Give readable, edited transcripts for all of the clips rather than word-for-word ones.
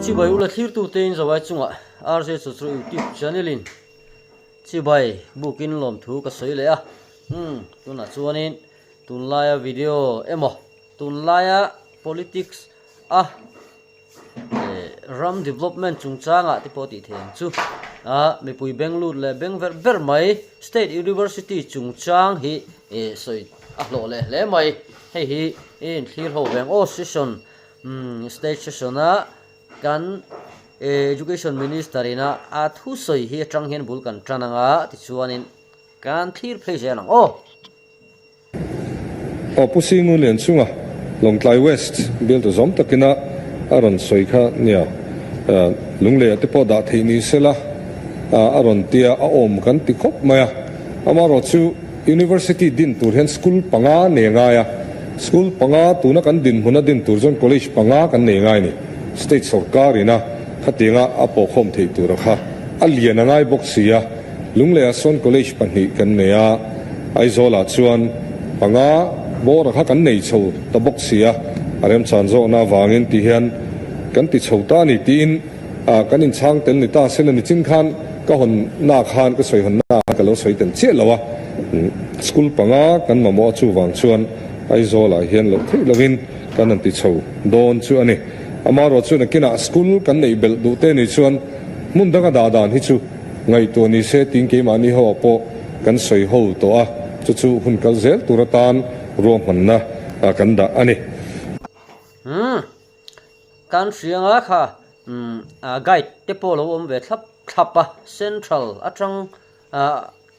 Chibai ula thlirtute in zawai chungah RJ Chawchru YouTube channel in chibai bukin lawmthu ka sawi leh a. Umm tunah chuanin tunlaia video emaw tunlaia politics a ram development chungchangah te pawh tih theih ang chu a mipui beng lut leh beng verh ber mai state university chungchang hi ih sawi a hlawh leh hle mai hei hi i inthlir ho veng aw session umm state session a kan education minister ina a thusawi hi atang hian bul kan tan anga tichuanin kan thlir phei zel ang aw. Aw Pu Singu Lianchunga, Lawngtlai West bialtu zawm takina a rawn sawi kha nia, Lungleiah te pawh dah theih ni sela a rawn tia a awm kan ti khawp mai a. Amaherawh chu University din tur hian school panga nei a ngai a, school panga tuna kan dinhmuna din tur chuan college panga kan nei ngai a ni. State sorkar ina khatianga a pawhkhawm theih tura kha a lian a ngai bawk si a. Lungleiah sawn college pahnih kan nei a, Aizawlah chuan panga bawra kha kan nei chho ta bawk si a, a remchan zawkna avangin ti hian kan ti chho ta a ni tiin kan inchhang tel ni ta se la nichin khan ka hawnna khan ka sawi hawnna khan ka lo sawi tel chiah lo a, school panga kan mamawh a chuvang chuan Aizawlah hian loh theih lovin kan han ti chho dawn chu a ni. Amaherawh chu nakinah school kan neih belh duh te ni chuan hmun danga dah dan hi chu Ngaihtuah ni se tiin keimahni ho ah pawh kan sawi ho tawh a, chu chu hun kal zel tur atan ruahmanna kan dah a ni. Umm kan hrianga kha umm guide te pawh lo awm ve thlap thlap a, central atang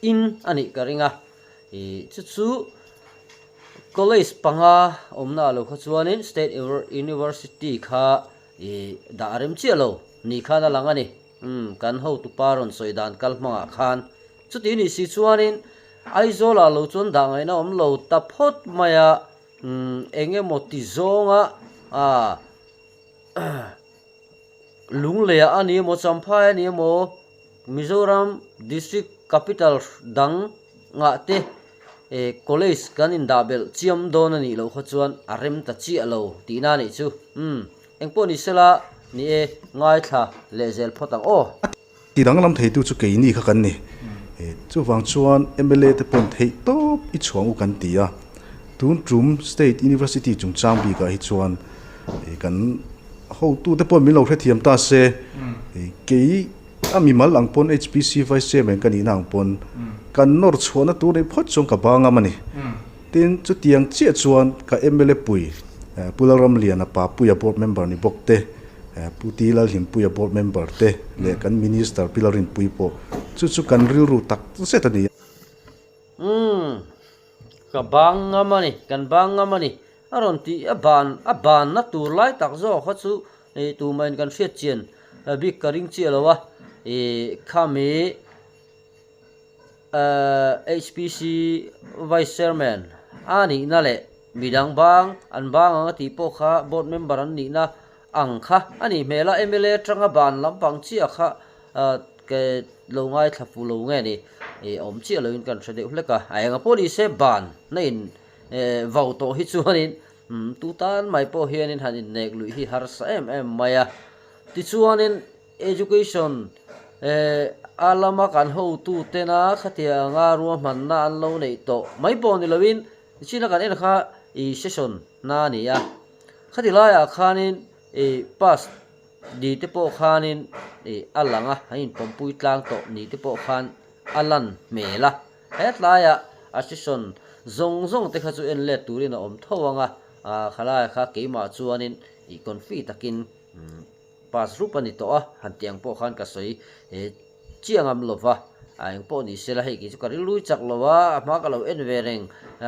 in a nih ka ring a, ih chu chu college panga awmna ah lo kha chuanin state university kha ih dah a rem chiah lo ni khan a lang a ni. Umm, kan hotupa rawn sawi dan kal hmangah khan chuti nih si chuanin Aizawlah lo chuan dah ngaihna awm lo ta phawt mai a, umm, eng emaw ti zawnga ah Lungleiah a ni emaw Champhai a ni emaw Mizoram District Capital dang ngah te eh college kan indah belh chiam dawn a nih loh kha chuan a rem ta chiah lo tihna a nih chu. Umm. Engpawh ni sela, ni e, ngaithla leh zel phawt ang aw. Ti danglam theitu chu keini kha kan ni. Chuvang chuan mla te pawn theih tawp i chhuang u kan ti a. Tun tum State University chungchang bikah hi chuan kan hotute pawn min lo hrethiam ta se, kei a mimal ang pawn HPC Vice Chairman ka nihna ang pawn kan nawr chhuahna tur nei phawt chuan ka bang ngam a ni. Tin, chutiang chiah chuan ka mla pui Pu Lalramliana Papuia board member ni bawk te, Pu Ti Lalhimpuia board member te leh kan Minister Pi Lalrinpuii pawh chu chu kan rilru tak zet a ni. Umm, ka bang ngam a ni, kan bang ngam a ni. A rawn tih a ban, a banna tur lai tak zawk kha chu tumah in kan hriat chian bik ka ring chiah lo a, ih khami HPC Vice Chairman a nihna leh midang bang an bang ang a tih pawh kha board member an nihna ang kha a nih hmel a, mla atanga ban lampang chiah kha ke lo ngaithla fu lo nge ni ih awm chiah loin kan hre deuh hlek a, a enga pawh ni se ban na in vau tawh hi chuanin tu tan mai pawh hianin han innek luih hi harsa em em mai a, tichuanin. Education a lama kan hotu tena khatiang anga ruahmanna an lo neih tawh mai pawh ni loin china kan en kha ih session na a ni a, khati laiah khanin ih pass ni te pawh khanin ih a lang a, an inpawmpui tlang tawh ni te pawh khan a lan hmel a, hetlaiah a session zawng zawng te kha chu en let turin a awm tho ang a, khalaiah kha keimah chuanin ih confi takin. Pass rup a ni tawh a, han tih ang pawh khan ka sawi chiang am lo va, a eng pawh ni sela hei kei chu ka rilrui chak lo a, a hma ka lo en ve reng,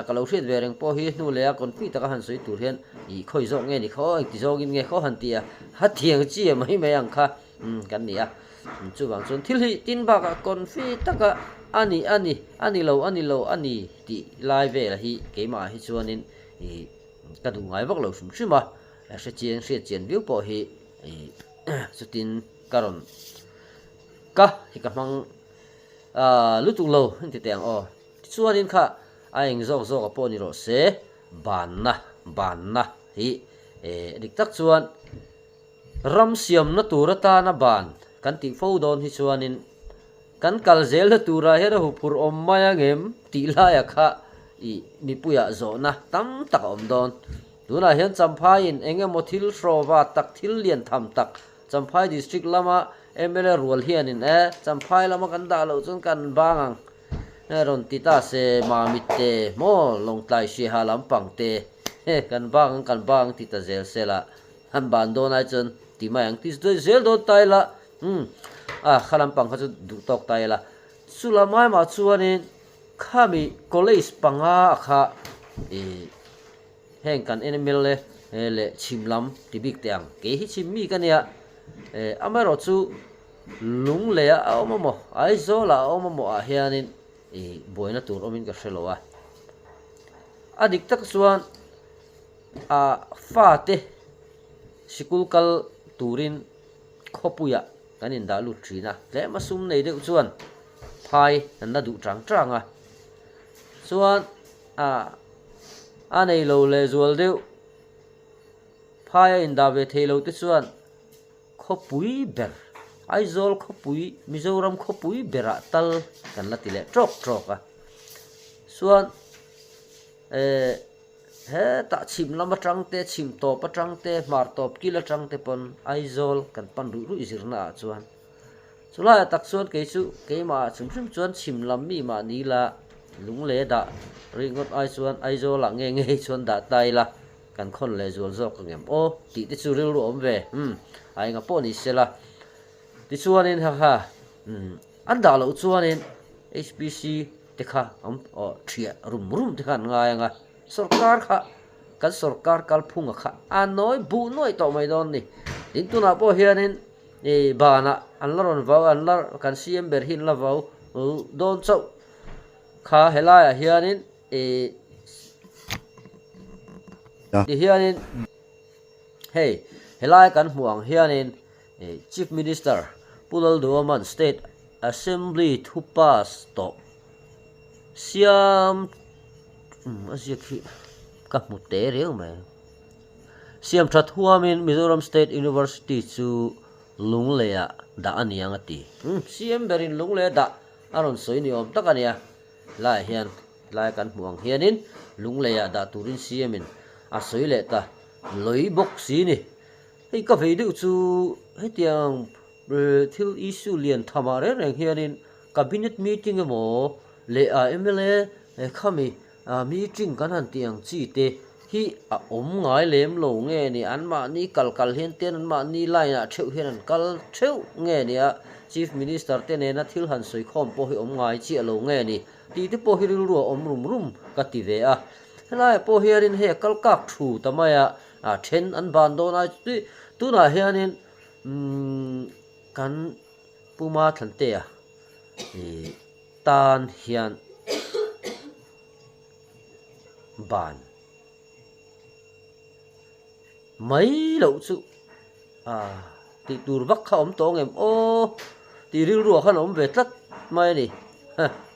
ka lo hriat ve reng pawh hi hnu leh a confit taka han sawi tur hian ih khawi zawk nge ni khaw engti zawngin nge khaw han tih a, ha thiang chi mai mai ang kha kan ni a, chuvang chuan thil hi tin bakah confit taka a ni a ni, a ni lo a ni lo a ni tih lai vel hi keimah hi chuanin ih ka duh ngai vak lo hrim hrim a. Hre chian hriat chian viau pawh hi ih chutin ka rawn ka hi ka hmang ah lutuk lo heng ti teh ang aw. Tichuanin kha a eng zawk zawk a pawh ni rawh se banna banna hi eh dik tak chuan. Ram siamna tur atana ban kan tih fo dawn hi chuanin kan kal zelna turah hian a huphurh awm mai angem tih laia kha ih mipuiah zawhna tam tak a awm dawn. Tunah hian Champhaiin eng emaw thil hrawva tak thil lian tham tak Champhai District lama mla rual hianin e Champhai lama kan dah loh chuan kan bang ang e rawn ti ta se Mamit te maw Lawngtlai Siaha lampang te he kan bang ang kan bang ang ti ta zel sela han ban dawn ai chuan ti mai ang ti zel dawn ta ila umm a kha lampang kha chu duh tawk ta ila chu lam ai mah chuanin khami college panga kha ih Heng kan mla leh chhim lam ti bik teh ang. Kei hi chhim mi ka nia. Amaherawh chu Lungleiah a awm amaw, Aizawlah a awm amaw ah hianin ih buaina tur awmin ka hre lo a. A dik tak chuan a fate sikul kal turin khawpuiah kan indah lut thin a. Tlema sum nei deuh chuan phai an la duh chang chang a. Chuan a A nei lo leh zual deuh. Phai a indah ve thei lo te chuan khawpui ber, Aizawl khawpui, Mizoram khawpui berah tal kan la ti leh tawk tawk a. Chuan eh hetah chhim lam atang te, chhim tawp atang te, hmar tawp kil atang te pawn Aizawl kan pan ruih ruih zirna ah chuan. Chulaiah tak chuan kei chu keimahah chhum hrim chuan chhim lam mi mah ni la, lungle dah ringawt ai chuan Aizawlah nge nge chuan dah ta ila kan khawn leh zual zawk ang em aw tih te chu rilru awm ve umm a enga pawh ni sela. Tichuanin haha umm an dah loh chuanin HPC te kha awm aw thiah rum rum te kha an ngai ang a, sorkar kha kan sorkar kalphunga kha a nawi buh nuaih tawh mai dawn ni. Tin tunah pawh hianin I banah an la rawn vau an la kan CM ber hi an la vau dawn chauh kha helaiah hianin i ti hianin hei helai kan hmuh ang hianin Chief Minister Pu Lalduhoman State Assembly thu pass tawh siam a ziak hi ka hmu te reu mai. Siam that huamin Mizoram State University chu Lungleiah dah a ni ang a ti. CM berin Lungleia dah a rawn sawi ni awm tak a nia. Helaiah hian helai kan hmuh ang hianin Lungleiah dah turin CM in a sawi leh ta lawi bawk si ni. Hei ka vei deuh chu hetiang thil issue lian thamah reng reng hianin Cabinet meeting emaw leh a mla khami Meeting kan han tih ang chi te hi a awm ngai lem lo nge ni, anmahni kal kal hian ten anmahni line ah theuh hian an kal theuh nge ni a, Chief Minister te nena thil han sawi khawm pawh hi awm ngai chiah lo nge ni tih te pawh hi rilru a awm rum rum ka ti ve a. Helaiah pawh hianin hei a kal kak thu ta mai a, a then an ban dawn ai chu tunah hianin umm kan Puma Thlantea ih tan hian ban mai loh chu a tih tur vak kha awm tawh ang em aw tih rilruah khan a awm ve tlat mai a ni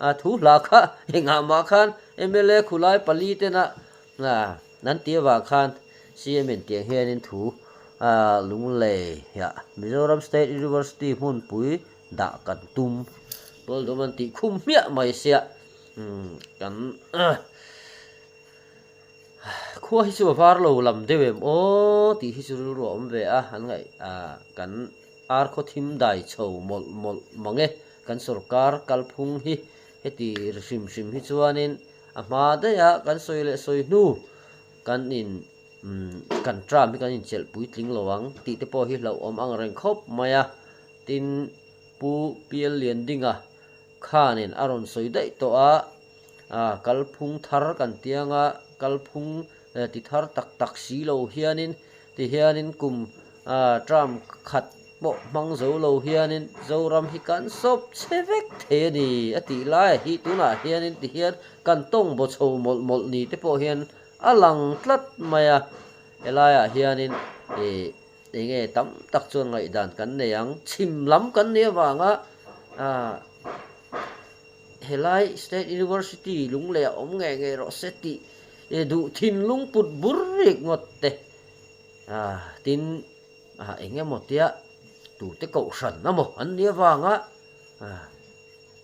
a thu hla kha engah mah khan mla khulai pali tena an tih avang khan CM in tiang hianin thu Lunglei Mizoram State University hmunpui dah kan tum pawl dawm an tih khum hmiah mai sia kan khua hi chu a var lo lam deuh em aw tih hi chu rilru a awm ve a an ngaih kan ar khaw thim dai chho mawlh mawlh mang e kan sorkar kalphung hi heti hrim hrim hi chuanin a hma daih a kan sawi leh sawi hnu kan in kan term hi kan inchelh puitling lo ang tih te pawh hi hlauhawm ang reng khawp mai a. Tin, Pu Pial Liandinga khanin a rawn sawi daih tawh a, a kalphung thar kan tiang a, kalphung ti thar tak tak si lo hianin ti hianin kum term khat pawh hmang zo lo hianin Zoram hi kan sawp che vek thei a ni a tih lai hi tunah hianin ti hian kan tawng baw chho mawlh mawlh ni te pawh hian a lang tlat mai a, helaiah hianin ih Enge tam tak chuan ngaihdan kan nei ang. Chhim lam kan nih avanga helai State University Lunglei a awm ngei ngei rawh se tih duh thinlung put bur rik ngawt te. Tin. Eng emaw tia tute kohhran emaw an nih avanga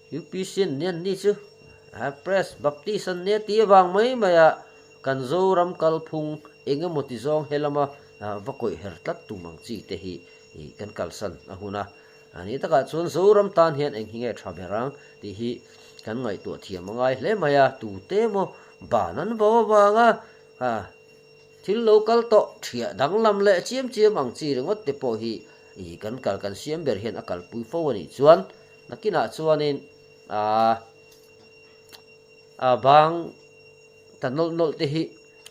UPC an nia an ni chu Press Baptist an nia tih avang mai mai a kan Zoram kalphung eng emaw ti zawng he lama va kawih her tlat tum ang chi te hi kan kalsan a hun a. A ni takah chuan Zoram tan hian eng hi nge tha ber ang tih hi kan ngaihtuah thiam a ngai hle mai a, tute emaw ban an vo avanga Thil lo kal tawh thiah danglam leh chiam chiam ang chi ringawt te pawh hi i kan kal kan siam ber hian a kalpui fo a nih chuan nakinah chuanin aa a bang ta nawlh nawlh te hi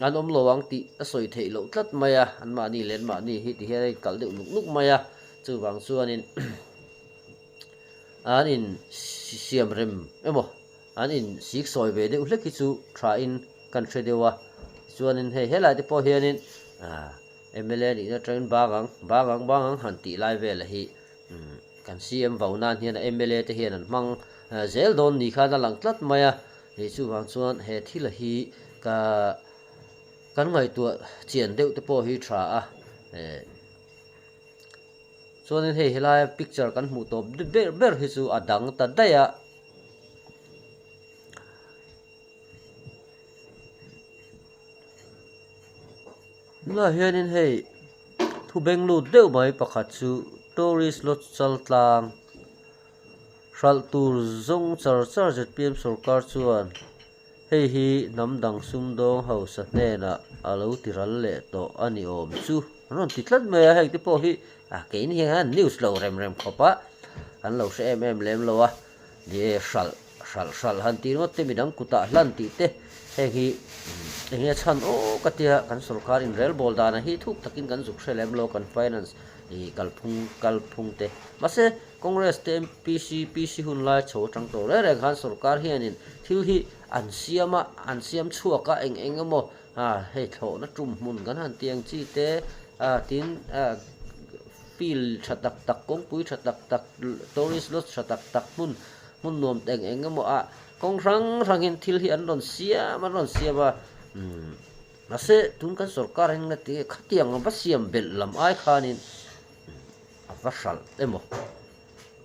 an awm lo ang tih a sawi theih loh tlat mai a, anmahni leh anmahni hi ti hian a inkalh deuh nuk nuk mai a, chuvang chuanin an in siam rem emaw an in sik sawi ve deuh hlek hi chu tha in kan hre deuh a, chuanin hei helai te pawh hianin ah mla nihna atangin bang ang bang ang bang ang han tih lai vela hi umm kan CM vo nan hian a mla te hian an hmang zel dawn ni khan a lang tlat mai a, hei chuvang chuan he thila hi ka kan ngaihtuah chian deuh te pawh hi tha a eh chuanin hei helaia picture kan hmuh tawp ber ber hi chu a dang ta daih a. Tunah hianin hei thu beng lut deuh mai pakhat chu tourist lodge chaltlang hralh tur zawng char char zpm sawrkar chuan hei hi hnam dang sumdawng hausa hnenah a lo ti ral leh tawh a ni awm chu an rawn ti tlat mai a heng te pawh hi ah keini hian news lo rem rem khawp a an lo hre em em lem lo a. Ni e, hralh, hralh, hralh han tih ringawt te midang kutah hlan tih te heng hi eng nge chhan aw ka tia kan sorkar inrelbawl danah hi thuk takin kan zuk hre lem lo kan finance ih kalphung kalphung te. Mahse, Congress te MPC, PC hun lai chho atang tawh reng reng khan sorkar hianin thil hi an siam a, an siam chhuak a eng eng emaw ah hei thlawhna tum hmun kan han tih ang chi te ah tin ah Field tha tak tak, kawngpui tha tak tak, tourist lodge tha tak tak hmun hmun nuam eng eng emaw ah kawng hrang hrangin thil hi an rawn siam an rawn siam a umm mahse tun kan sorkar hi engla ti nge khatiang va siam belh lam ai khanin a va hralh emaw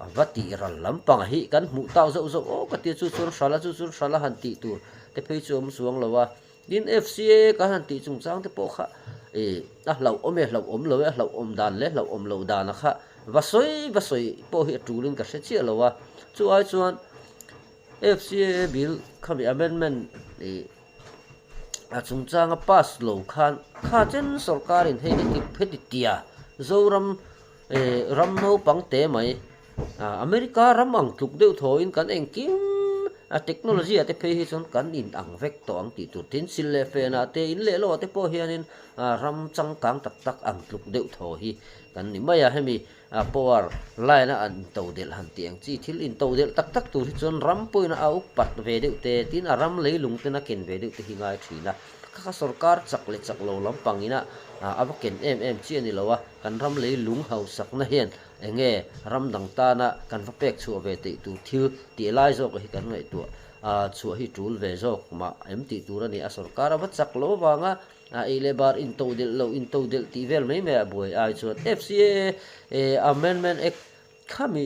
a va tih ral lampang hi kan hmuh tau zauh zauh aw ka tia chu chuan hralh a chu chuan hralh a han tih tur te phei chu a awm chuang lo a. Tin, FCAA kan han tih chungchang te pawh kha ih a hlauhawm e, hlauhawm lo e, a hlauhawm dan leh hlauhawm loh dana kha va sawi va sawi pawh hi a tulin ka hre chiah lo a. Chu ai chuan FCAA bill khami amendment ih a chungchanga pass lo khan kha chen sorkarin hei heti heti tia Zoram ih ram naupang te mai America ram ang tluk deuh thawhin kan engkim a technology ah te phei hi chuan kan in ang vek tawh ang tih tur tin sil leh fen ah te in leh lohah te pawh hianin ram changkang tak tak ang tluk deuh thaw hi kan ni mai a hemi power line a an into delh han tih ang chi thil into delh tak tak tur hi chuan ram pawhin a upat ve deuh te tin a ram leilung ten a ken ve deuh te hi ngai thin a kha kha sorkar chak leh chak lo lampang ina a va ken em em chi a ni lo a kan ram leilung hausakna hian Enge ram dang tana kan va pek chhuah ve theih tur thil tih lai zawk hi kan ngaihtuah chhuah hi tul ve zawk mah em tih tur a ni a, sorkar a va chak lo avanga ei leh bar into delh lo into delh tih vel mai mai ah buai ai chuan FCAA Amendment Act khami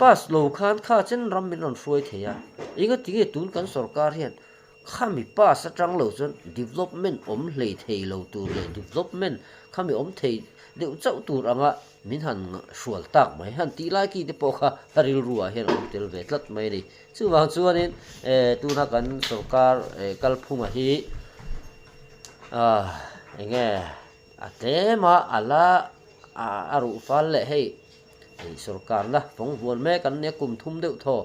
pass lo khan kha chen ram min rawn hruai thei a, engatinge tun kan sorkar hian Khami pass atang lo chuan development awm hlei thei lo tur leh development khami awm thei deuh chauh tur anga min han hrual tak mai han tih lai ki te pawh kha a rilru ah hian a awm tel ve tlat mai a ni. Chuvang chuanin eh tuna kan sorkar eh kalphunga hi ah eng nge a tlem a a la a ruh fal leh hei hei sorkarna fawng vuan mek an nia kum thum deuh thaw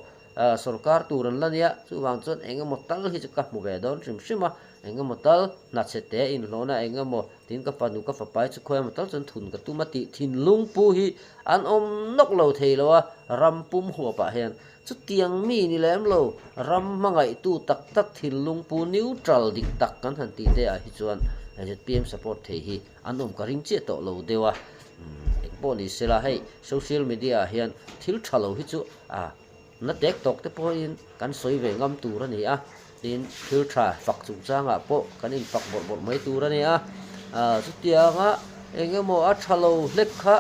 Sorkar tur an la nia, chuvang chuan eng emaw tal hi chu ka hmu ve dawn hrim hrim a, eng emaw tal hna chhe te inhlawhna eng emaw tin ka fanu ka fapai chu khawi emaw tal chuan thun ka tum a tih thinlung pu hi an awm nawk lo thei lo a, ram pum huapah hian chutiang mi ni lem lo, ram hmangaihtu tak tak thinlung pu neutral dik tak kan han tih te ah hi chuan zpm support thei hi an awm ka ring chiah tawh lo deuh a, eng pawh ni sela hei social media ah hian thil tha lo hi chu a na tek tawk te pawhin kan sawi ve ngam tur a ni a, tin thil tha fak chungchangah pawh kan infak bawrh bawrh mai tur a ni a, chutianga Eng emaw a tha lo hlek kha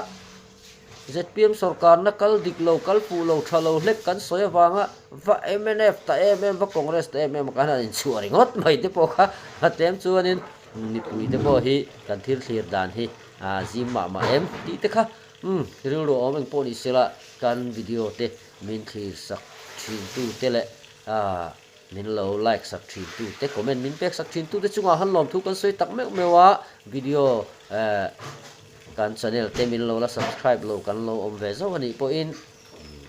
zpm sorkarna kal dik lo, kal fuh lo, tha lo hlek kan sawi avanga va mnf ta em em, va Congress ta em em a kan han inchhuah ringawt mai te pawh kha a tlem chuanin mipui te pawh hi kan thil thlir dan hi a zim mah mah em tih te kha umm rilru awm eng pawh ni sela kan video te min thlir sak thin tu te leh ah Min lo like sak thin tu te, comment min pek sak thin tu te chungah han lawmthu kan sawi tak meuh meuh a, video eh kan channel te min lo la subscribe lo kan lo awm ve zauh a nih pawhin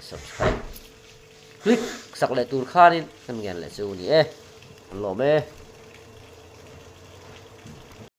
subscribe click sak leh tur khanin kan ngen leh chu ni e, an lawm e.